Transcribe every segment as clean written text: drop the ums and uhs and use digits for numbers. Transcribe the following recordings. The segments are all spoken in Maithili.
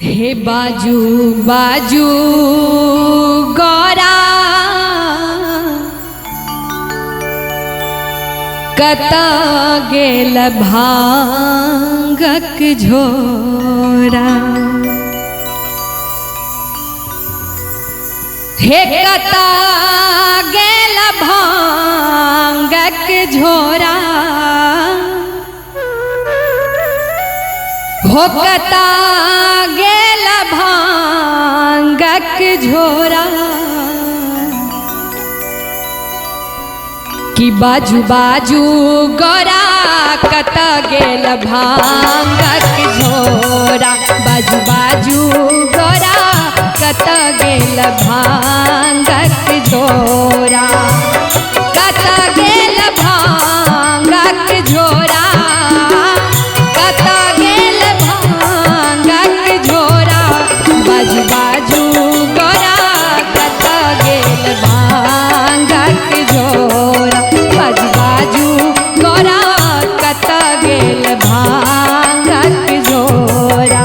हे बाजू बाजू गौरा कत गेल भांगक झोरा। हे कत गेल भांगक झोरा, हो कत गेल भांगक झोरा। कि बाजू बाजू गौरा कत गेल भांगक झोरा, बाजू बाजू गौरा कत गेल भांगक झोरा, कत गेल भांगक झोरा, कत गेल भांगक झोरा, बाजू बाजू गौरा कत गेल भांगक झोरा, बाजू बाजू गौरा कत गेल भांगक झोरा।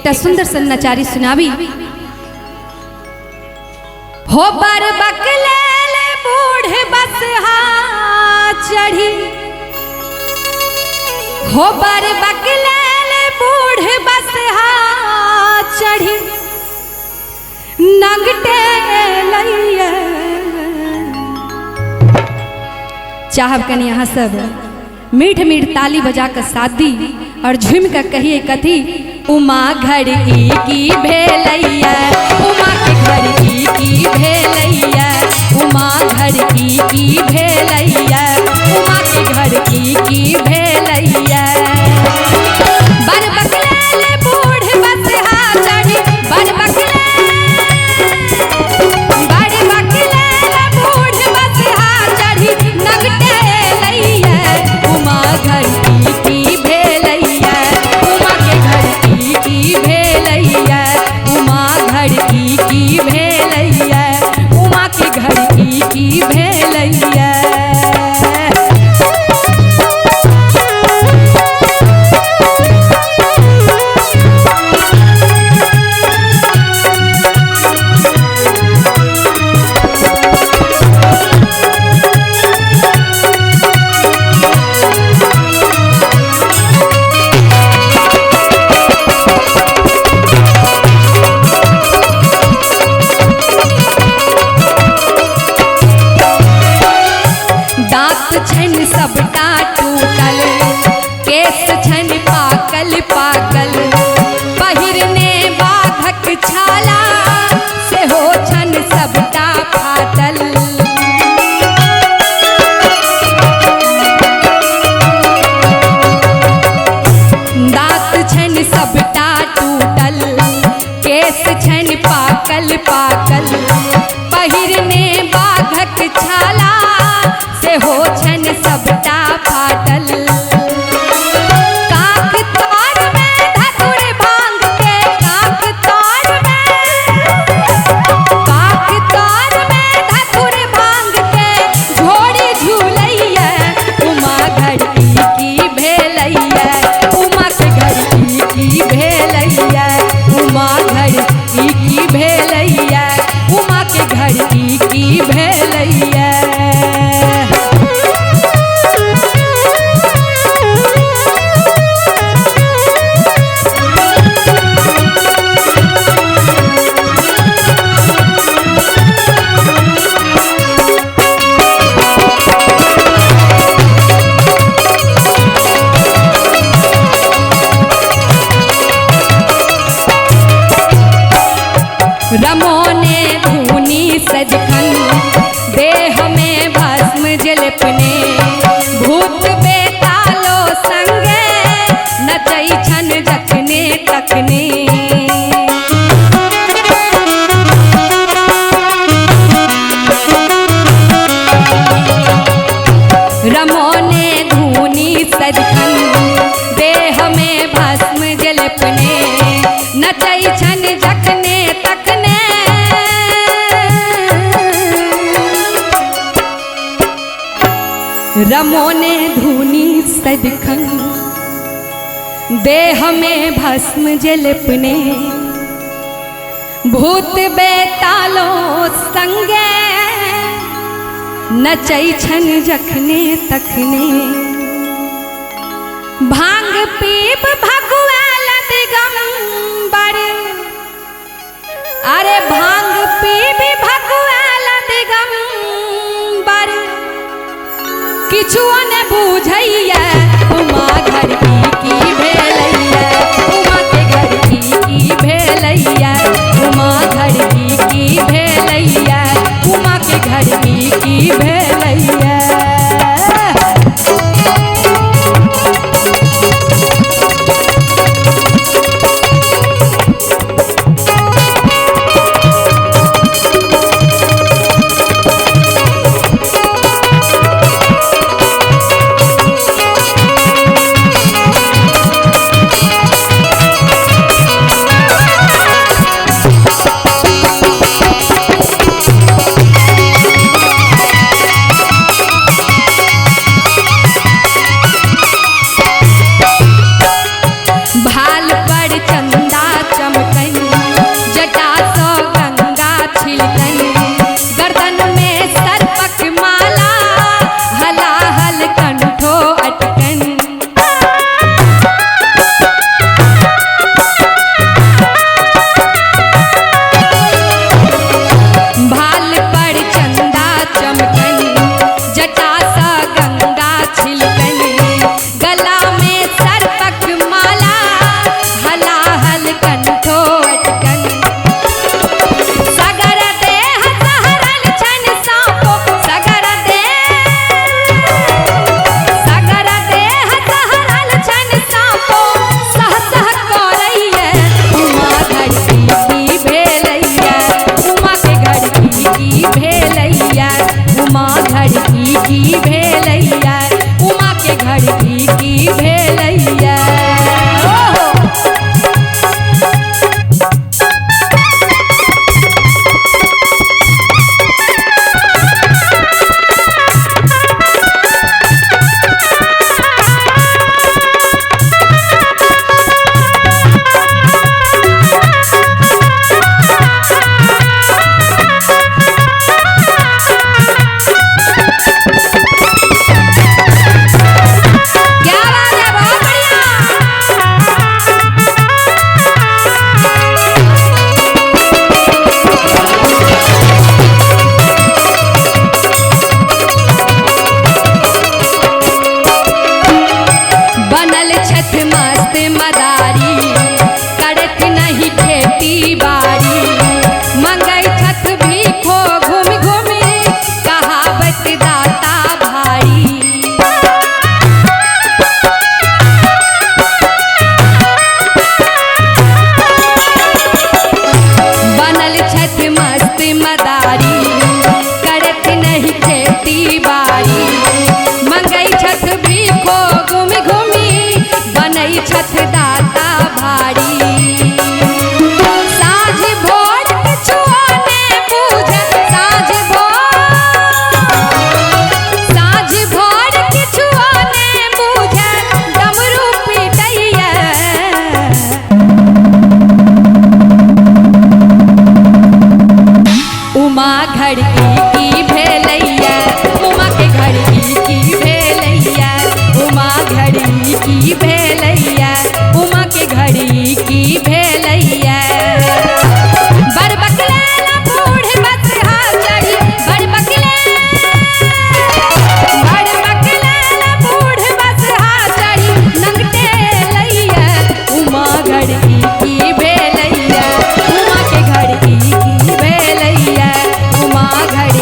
एकटा सुंदर सन नचारी सुनाबी। हो बर बकले ले बूढ़ बसहा चढ़ी, हो बर बकले ले बूढ़ बसहा चढ़ी, नंगटे लैया। चाहब कनी यहाँ सब मीठ मीठ ताली बजा कर साथ दी और झूम कर कहिए कथी, उमा घर ई की भेलैया, उमा के घर ई की भेलैया, उमा घर ई की भेलैया, उमा के घर ई की भेलैया। बर बकले ले बूढ़ बसहा चढ़ी, बर बकले बर बकले ले बूढ़ बसहा चढ़ी, नगटे लैया, उमा घर ई की भेलैया, उमा के घर ई की भेलैया, उमा घर ई की भेलैया, उमा के घर ई की भेलैया। दांत छन सबटा टूटल, केस छन पाकल पाकल, पहिरने बाघक छाला सेहो छन सबटा फाटल। दांत छन सबटा टूटल, केस छन पाकल पाकल, पहिरने बाघक छाला सेहो छन सबटा फाटल। काख तार में धतुर भांग के, काख तार में, काख तार में धतुर भांग के झोड़ी झूलैया, उमा घर ई की भेलैया, उमा के घर ई की भेलैया, उमा घर ई की भेलैया, उमा के घर ई की भेलैया। रमोने धूनी सजखन, देह में भस्म जलपने, भूत बेतालो संगे नचै छन जखने तखने। रमोने धूनी सजखन, देह में भस्म जलपने, नचै छन जखने तखने। रमोने धूनी सदखन, देह में भस्म जलपने, भूत बेतालो संगे नचै छन जखने तखने। भांग पीप भगुआल दिगंबर, अरे भांग पीप भगुआल दिगंबर, किछुओ ने बुझैया, उमा घर ई की भेलैया, उमा के घर ई की भेलैया, उमा घर ई की भेलैया, उमा के घर ई की भेलैया। की भेलैया, उमा के घर ई की भेलैया। ओहो क्या बात है, बहुत बढ़िया। बनल छथ मस्त मदारी, करत नहीं खेती बाड़ी, मंगै छथ भीखो घूमि घूमि, कहावत दाता भारी। बनल छथ मस्त मदारी, करत नहीं खेती बाड़ी, मंगै छथ भीखो घूमि घूमि, बनै छथ दाता भारी। साँझ भोर किछुओ ने बूझै, साँझ भोर, साँझ भोर किछुओ ने बूझै, डमरू पिटैया। उमा घर की भेलैया, उमा के घर की भेलैया, उमा घर की भेलैया, उमा के घर की भेलैया। बरबकले ला बूढ़ बसहा चढ़ी, बरबकले, बरबकले ला बूढ़ बसहा चढ़ी, नंगटे लैया, उमा घर की भेलैया, उमा के घर की भेलैया, उमा घर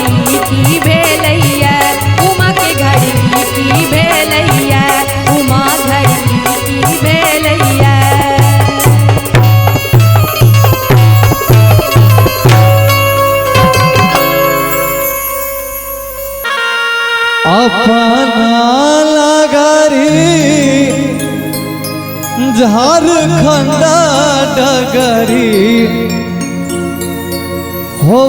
की भेलैया, उमा के घर की भेलैया, उमा घर की भेलैया। अपना लगरी झारखंड डगरी हो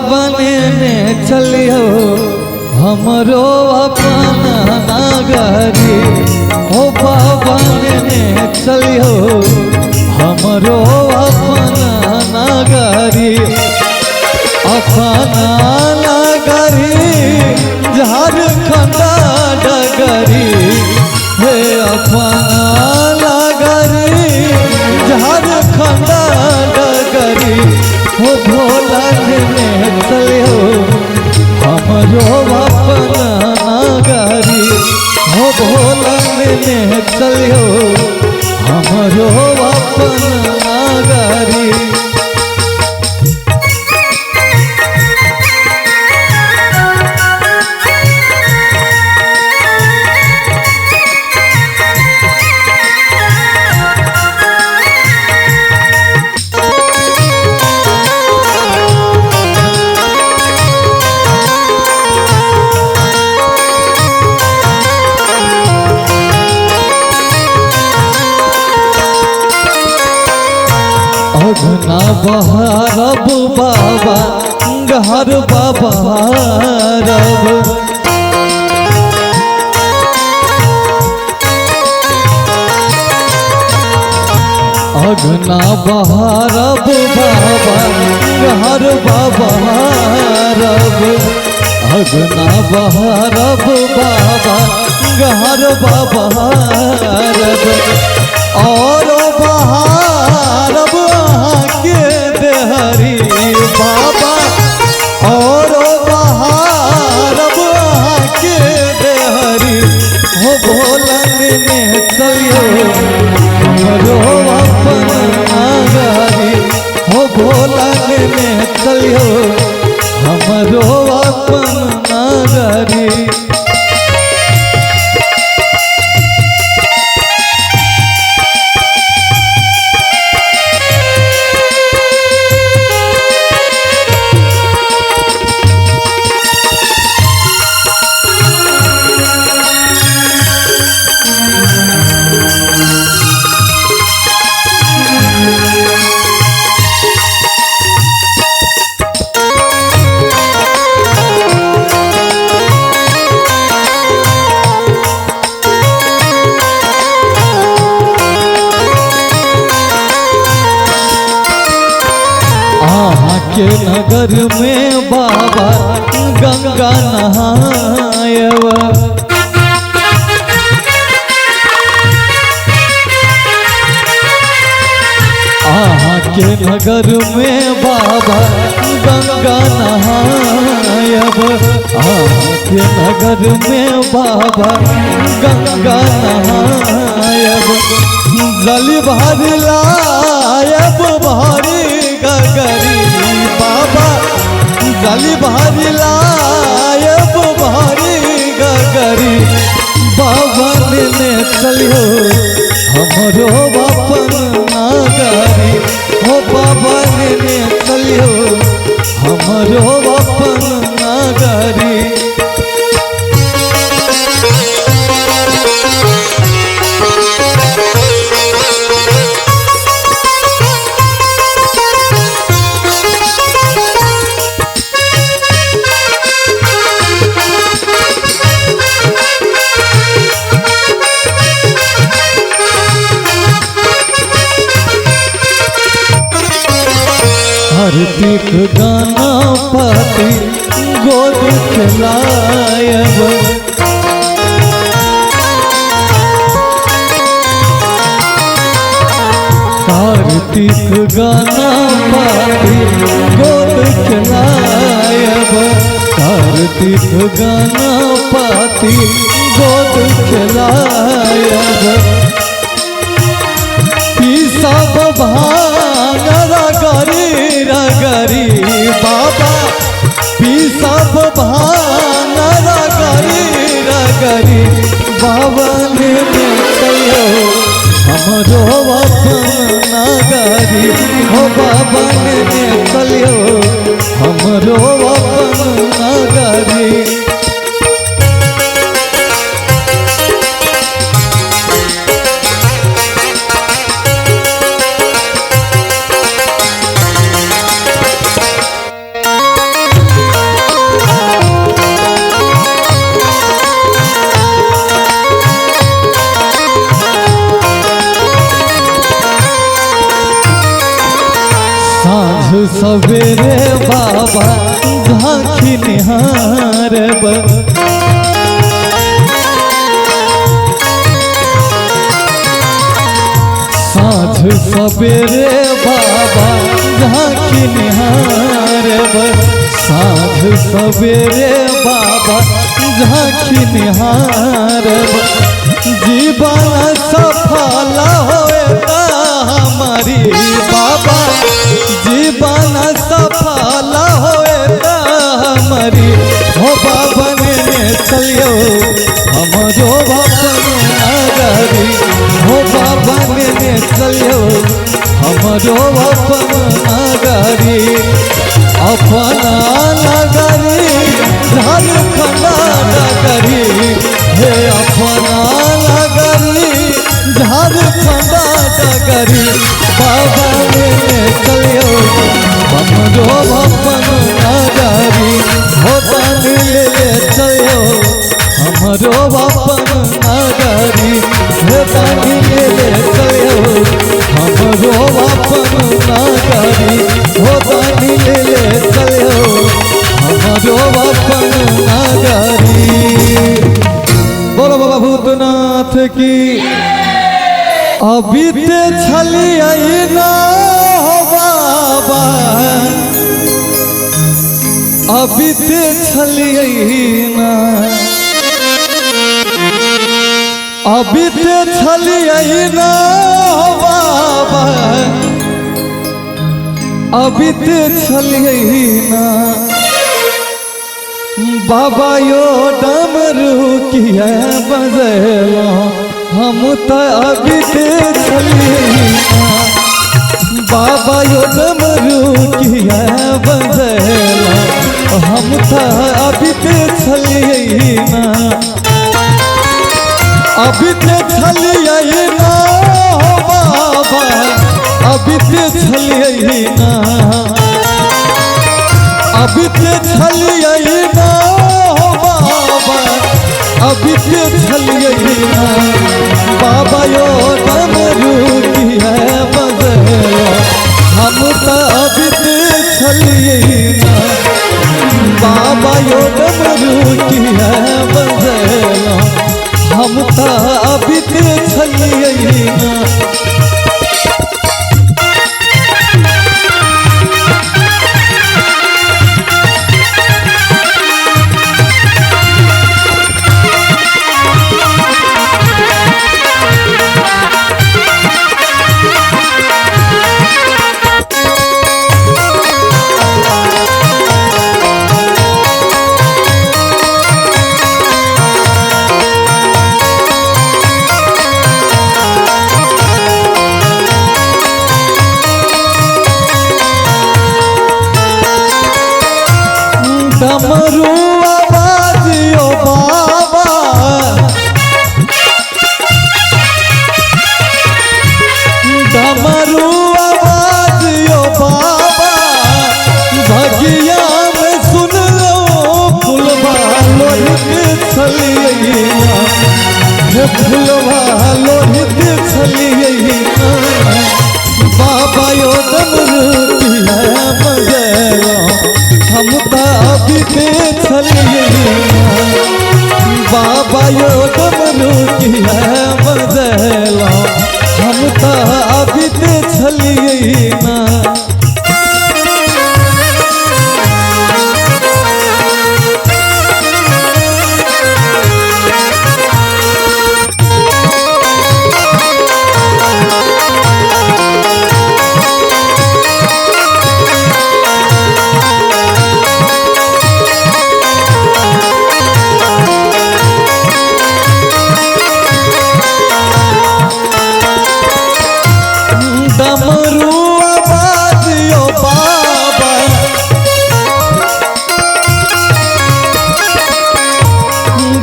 बने ने चलियो हमरो अपना नगरी, हो बने ने चलियो हमरो अपना नगरी। अपना नगरी झारखंड डगरी, हे अपना नगरी झारखंड डगरी, हो भोला ने चलियो हमरो अपना नगरी, हो भोला ने चलियो हमरो अपना नगरी। अघना बहारब बाबा घर बाबा रब, अघना बहारब बाबा घर बाबा रब, अघना बहारब बाबा घर बाबा रब, और बहारब के देहरी बाबा, और बहारब के देहरी, हो भोलन ने चलियो हमरो अपना नगरी, हो भोलन ने चलियो हमरो अपना नगरी। के नगर में बाबा गंगा नहायब। आहा के नगर में बाबा गंगा नहायब। आहा के नगर में बाबा गंगा नहायब। जल भर लायब भारी गगरी बाबा, जल भर लायब भारी गगरी। बाबा लेने चलियो हमरो अपन नगरी, हो बाबा लेने चलियो हमरो अपन नगरी। कार्तिक गाना पाती गोद खिलायब। कार्तिक गाना पाती गोद खिलायब। कार्तिक गाना पाती गोद खिलायब। सब भांग रगरी रगरी बाबा, सब भांग रगरी रगरी। बाबा लेने चलियो हमरो अपन नगरी, हो बाबा लेने चलियो हमरो अपन नगरी। साँझ सवेरे बाबा झाँखी निहारब। साँझ सवेरे बाबा झाँखी निहारब। साँझ सवेरे बाबा झाँखी निहारब। जीवन सफल होता हमारी बाबा, जीवन सफल होता हमारी। हो बाबा ने चलियो हमरो अपन नगरी, हो बाबा ने चलियो हमरो अपन नगरी। अपना नगरी झारखंड नगरी, हे अपना नगरी झारखंड नगरी। बाबा ने चलियो हमरो अपन नगरी, हो दानी ले चलियो हमरो अपन नगरी। हे दानी ले चलियो हमरो अपन नगरी, हो दानी ले चलियो हमरो अपन नगरी। बोलो बाबा भूतनाथ की। अभी ते छलियै ना हो बाबा, अभी ते छलियै ना, अभी ते छलियै ना हो बाबा, अभी ते छलियै ना। बाबा यो डमरू किया बजेलो, हम तो अभी ते छलियै ना। बाबा यो डमरू किया बजेलो, हम तो अभी ते छलियै ना। अभी ते छलियै ना हो बाबा, अभी ते छलियै ना। अभी ते छलियै ना हो बाबा, अभी ते छलियै ना। बाबा यो डमरू किया बजेलो, हम तो अभी ते छलियै बाबा यो डमरू किया बजेला, हम त अबित छलियै ना। डमरू आवाज यो बाबा, डमरू आवाज यो बाबा, भगिया में सुन लो फुलवा लोहित छलियै ना, हे फुलवा लोहित छलियै ना। बाबा यो डमरू किया बजेला, हम त अबित छलियै ना। बाबा यो डमरू किया बजेला, हम त अबित छलियै ना। डमरू आवाज यो बाबा,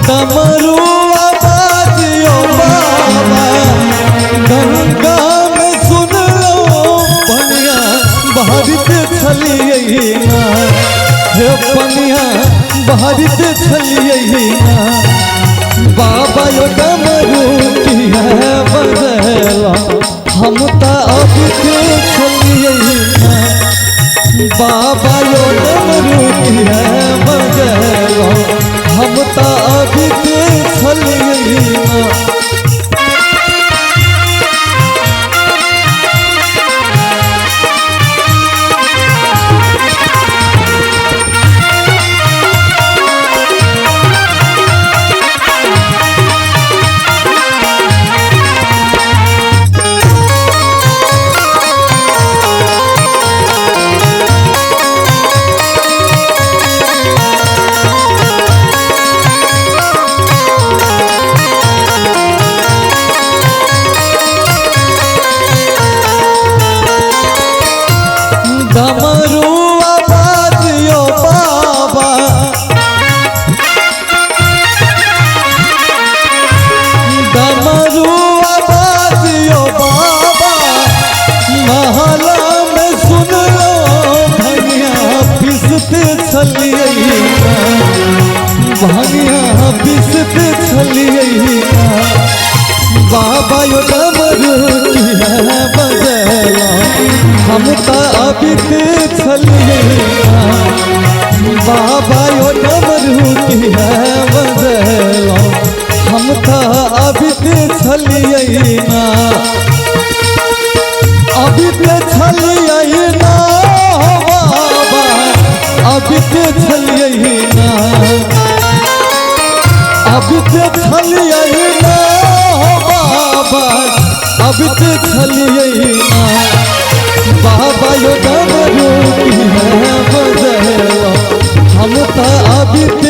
डमरू आवाज यो बाबा, गंगा में सुन लो पनिया बहरित छलियै ना, हे पनिया बहरित छलियै ना। बाबा यो डमरू किया बजेला, हम त अबित छलियै ना। बाबा यो डमरू किया बजेला, हम त अबित छलियै ना। डमरू आवाज यो बाबा, डमरू आवाज यो बाबा, महला में सुन लो भनिया पिसत छलियै ना, भनिया पिसत छलियै ना। बाबा यो डमरू किया बजेला, हम त अबित छलियै ना। बाबा यो डमरू किया बजेला, हम त अबित छलियै ना। अबित छलियै ना बाबा, अबित छलियै ना, अबित छलियै ना बाबा, अबित छलियै ना। बाबा यो डमरू किया बजेला, हम त अबित